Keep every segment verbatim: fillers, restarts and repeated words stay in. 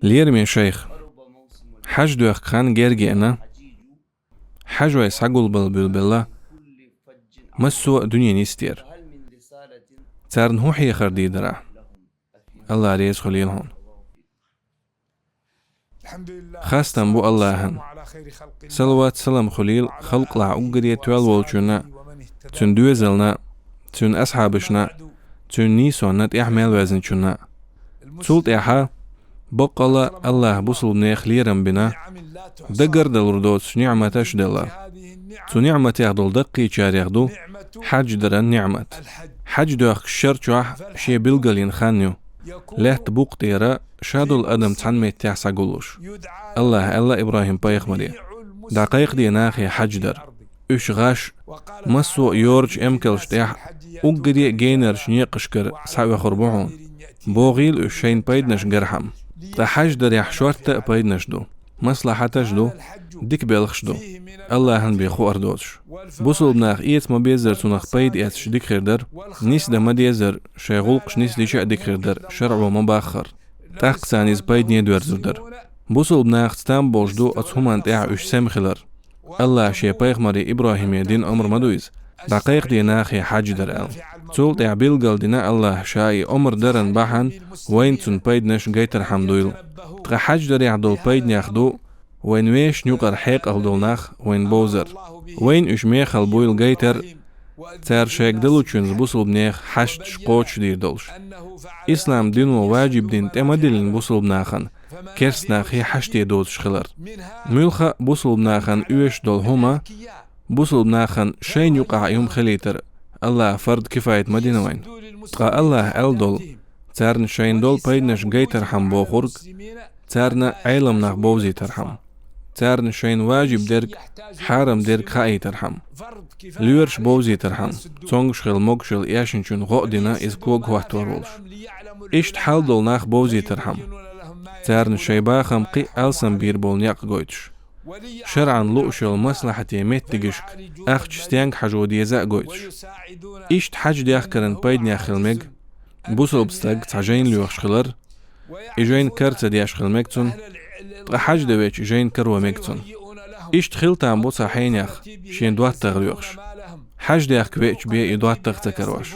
Лераме шайх, хьаж доьхка хан герга а яьнна, хьажой схьагулбала буьйлабелла массо а дуьненан йистера. Царна хӀун хьехар дийр дара? АллахӀ реза хуьлийла хьуна. Хастам бу АллахӀана. Салават-салам хуьлийла халкъалахь уггаре тоьлла волчунна, цуьнан доьзална, цуьнан асхьабашна, цуьнан нийсонна, тӀехьа мел ваьзнавечунна. Цул тӀаьхьа баккъалла АллахӀа бусалба нехан лерам бина, дагардалур доцуш ниӀматаш а делла. Цу ниӀматех долу даккхийчарех ду хьаж даран ниӀмат. Хьаж доьхкачу шар чохь шен билгалйина хан ю. Лаьтта букъа тӀера ша долу адам цхьана меттехь схьагуллуш. АллахӀа аьлла ИбрахӀим-пайхамаре: «ДӀакхайкхаде нахе хьаж дар». Уьш гӀаш, массо а йорачу эмкалшна тӀехь уггаре а генарчу некъашкара схьаоьхур бу хьуна. БогӀийла уьш шайна пайданаш гархьама. Ткъа хьаж дарехь шортта а пайданаш ду, маслахьаташ а ду, дика белхаш а ду, АллахӀан бен хуур доцуш. Бусалба нах эца ма-беззара цунах пайда эцча дика хир дара, нисдан ма-деззара, шайн гӀуллакхаш нисдича а дика хир дара, шарӀо ма-баххара. ТӀаккха царна иза пайдане а доьрзур дара. Бусалба нахаца там болуш ду оцу хӀуманна тӀехь уьш сема хилар. АллахӀа шен пайхамаре ИбрахӀиме дина омра ма ду иза, дӀакхайкхаде нахе хьаж дар аьлла. Цул тӀаьхьа билгалдина АллахӀа ша и омра даран бахьана вайна цунна пайданаш гайтархьама дуйла. Ткъа хьаж дарехь долу пайданех ду вайн вешан юкъара хьекъал долу нах вайна бовзар. Вайна уьш мехала буйла гайтар, цара шайга далучуьнца бусалба нехан хьашташ кхочушдийр долуш. Ислам дино важиб дина тӀе ма диллина бусалба нахана керста нахе хьаште доцуш хилар. Муьлхха а бусалба нахана оьшуш долу хӀума, бусалба нахана шайна юкъахь а хӀума хилийтар АллахӀа фард кифаят ма дина вайна. Ткъа АллахӀа аьлла долу, царна шайна долу пайданаш гайтархьама бохург, царна Ӏеламнах бовзийтархьама, царна шайна важиб дерг, хьарам дерг хаийтархьама, лоьраш бовзийтархьама, цомгуш хила, могуш хила эшначунна гӀо а дина, иза кога хӀоттор волуш. Иштта хьал долу нах бовзийтархьама, царна шайн бахам кхин а алсам бийр болу некъ гойтуш. ШарӀан лууш йолу маслахьате меттигашка ахча стенга хьажо деза а гойтуш. Иштта хьаж дехкаран пайданех хила мега бусалба стаг цхьа жайна лоьхуш хилар, и жайна кара ца деш хила мега цунна, ткъа хьаж дан веча жайна каро мега цунна. Иштта хила там бу цхьа хьенех шен доттагӀа лоьхуш, хьаж дехка веача бен и доттагӀа ца карош.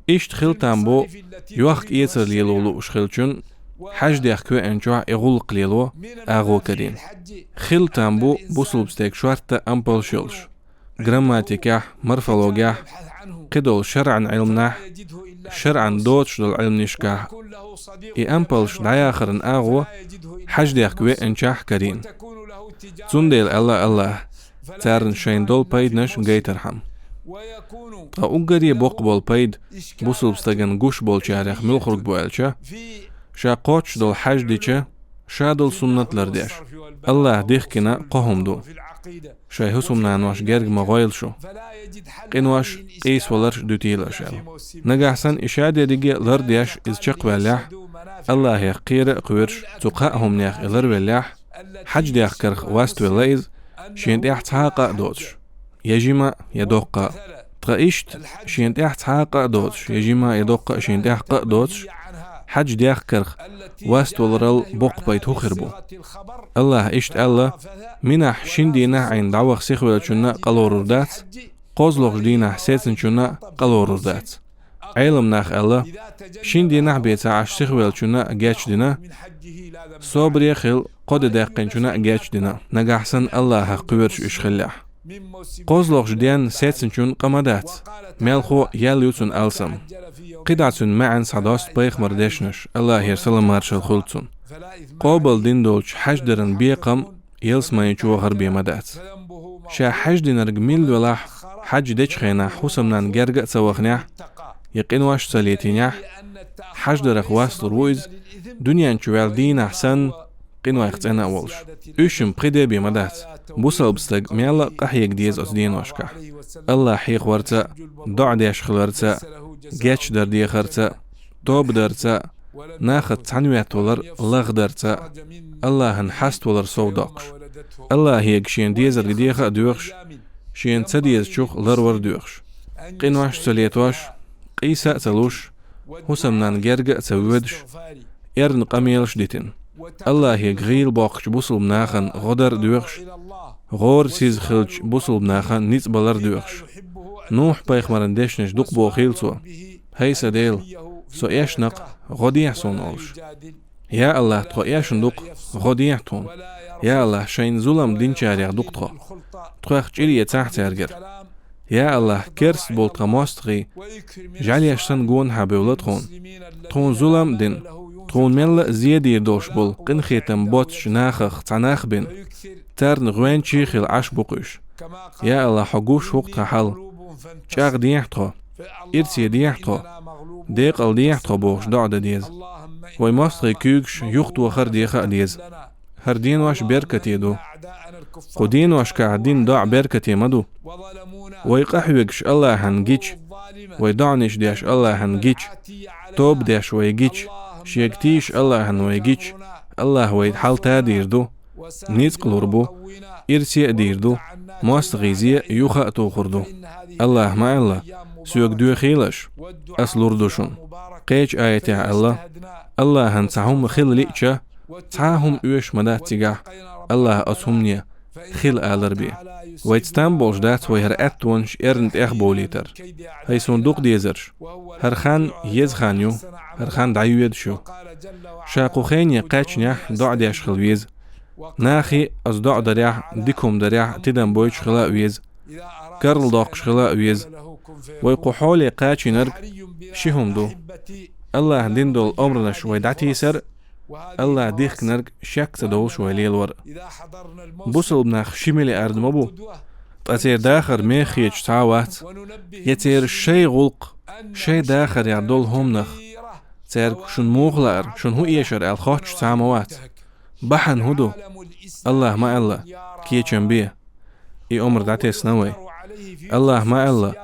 Иштта хила там бу йохка-эцар лело лууш хиллачун, хьаж дехка веанчохь и гӀуллакх лело агӀо карийна. Хила там бу бусалба стеган шортта ампалш йолуш, грамматикехь, морфологехь, кхидолу шарӀан Ӏилманахь, шарӀан доцуш долу Ӏилманашкахь, и ампалш дӀаяхаран агӀо хьаж дехка веанчохь карийна. Цундела аьлла АллахӀа, царна шайна долу пайданаш гайтархьама. Ткъа уггаре боккха болу пайда бусалба стагана гуш болчарех муьлхург бу аьлча, ша кхоччуш долу хьаж дича, ша долу суннат лардеш. АллахӀа дихкина кхо хӀума ду. Шайн хӀусамнанош герга ма гӀойла шу. Къинош, къийсаваларш дуьтийла аша аьлла. Нагахь санна и ша дерриге а лардеш, иза чекхваьллехь, АллахӀех кхера а кхоьруш, цу кхаа хӀуманех и ларвеллехь, хьаж дехкарх ваставелла иза, шен тӀехь цхьа а къа а доцуш, я жима а, я доккха а. Ткъа иштта, шен тӀехь цхьа а къа а доцуш, я жима а, я доккха а шен тӀехь къа а доцуш, хьаж дехкарх ваставаларал боккха пайда хӀун хир бу? АллахӀа иштта аьлла: «Минахь шина дийнахь Ӏийна дӀаваха сихвеллачунна а къа лорур дац, кхозлагӀчу дийнахь сецначунна а къа лорур дац». Ӏеламнаха аьлла: «Шина дийнахь бен ца Ӏаш сихвеллачунна а геч дина, собаре а хилла, кхо де даьккхинчунна а геч дина, нагахь санна АллахӀах кхоьруш уьш хиллехь. КхозлагӀчу денна сецначунна къа ма дац, мелхо а яьлла ю цунна алсам». КхидӀа цуьнан маьӀна схьадоста пайхамаран дешнаш, АллахӀера салам-маршалла хуьлда цунна. Къобалдина долчу хьаж даран бекхам ялсамани чу вахар бен ма дац. Ша хьаж динарг милла велахь, хьаж дечу хенахь хӀусамнанна герга а ца ваханехь, я къинош а ца летийнехь, хьаж дарах ваставалур ву иза, дуьнен чу ваьлла дийнахь санна, къинойх цӀена а волуш. Уьш-м пхи де бен ма дац. Бусалба стаг мелла а къахьега деза оцу деношкахь. АллахӀ хьехорца а, доӀа деш хиларца а, гечдар дехарца а, тоба дарца а, нахаца цхьаьнаветтавалар лагӀдарца а, АллахӀан хьаставалар совдоккхуш. АллахӀега шен дезарг деха а доьхуш, шена ца дезачух ларвар а доьхуш. Къинош а ца летош, къийса а ца луш, хӀусамнанна герга а ца воьдуш, эрна къамелаш дитина. Аллахьега гӀийла боккхача бусалба нахана гӀо дар а доьхуш, гӀора сиза хилча бусалба нахана ницкъ балар а доьхуш. Нухь-пайхамаран дешнаш дукха бохийла цо: «ХӀай са Дела, со эшна-кх, гӀо дехьа суна», — олуш. «Я Аллахь, тхо эшна ду-кх, гӀо дехьа тхуна. Я Аллахь, шайна зулам динчарех ду-кх тхо. Тхох чӀир ецахьа цаьргара. Я Аллахь, керста болу тхан мостагӀий жӀаьлеш санна гонахьа бевлла тхуна. Тхуна зулам а дина, тхуна мелла а зе дийр долуш болу къинхетам боцучу нахах цхьа нах а бина, царна гӀоьнчий а хилла Ӏаш бу-кх уьш. Я Аллахь, хьо гуш ву-кх тхан хьал. ЧӀагӀ дехьа тхо, ирсе дехьа тхо, декъал дехьа тхо», — бохуш доӀа дан деза. Вай мостагӀийн куьйгаш юхатохар деха а деза. ХӀара денош беркате ду. Кху деношкахь дина доӀа беркате ма ду. Вай къахьоьгуш Аллахьана гича, вай доӀанаш деш Аллахьана гича, тоба деш вай гича, шега тийша Аллахьана вай гича, Аллахь вай хьал тадийр ду, ницкъ лур бу, ирсе а дийр ду, мостагӀийн зе юха а тухур ду. Аллахь ма аьлла: «Соьга доьхийла аша, ас лур ду шуна». Кхечу аятехь аьлла: «Аллахьана цхьа хӀума хила лиъча, цхьа а хӀума оьшуш ма дац цигахь, Аллахь оцу хӀумане хила алар бен». Вайца там болуш дац вай хӀара аьттонаш эрна тӀехбовлийтар. ХӀай суна дукха дезарш, хӀара хан еза хан ю, хӀара хан дӀайоьдуш ю. Ша кху хене кхаьчнехь доӀа деш хила веза. Нахе оцу доӀа дарехь, дика хӀума дарехь тидам бойтуш хила а веза. Карладоккхуш хила а веза. Вай кху хьоле кхачийнарг ши хӀума ду: Аллахьа дина долу омранаш вай дӀатийсар а, Аллахьа дихкинарг шек ца довлуш вай лелор а. Бусалба нах ши миллиард ма бу, ткъа церан дахар меха хеташ цхьа а вац. Я церан шайн гӀуллакх, шайн дахарехь долу хӀуманах цаьрга шуна муха лаьара, шуна хӀун эшара аьлла хоттуш цхьа а ма вац. Бахьана хӀун ду? Аллахьа ма аьлла: «Кечам бе». И омра дӀатесна вай. Аллахьа ма аьлла: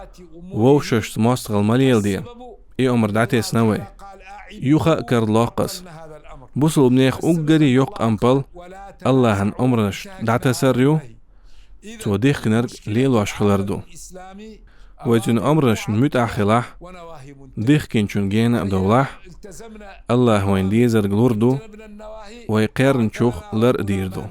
«Вовшашца мостагӀалла ма леладе». И омра дӀатесна вай. Юха а карладоккху ас. Бусалба нехан уггаре йоккха ампал Аллахьан омранаш дӀатасар а ю, цо дихкинарг лелош хилар а ду. Вай цуьнан омранашна муьтӀахь хилахь, дихкинчун гена а довлахь, Аллахьа вайна дезарг лур ду, вай кхерначух лар а дийр ду.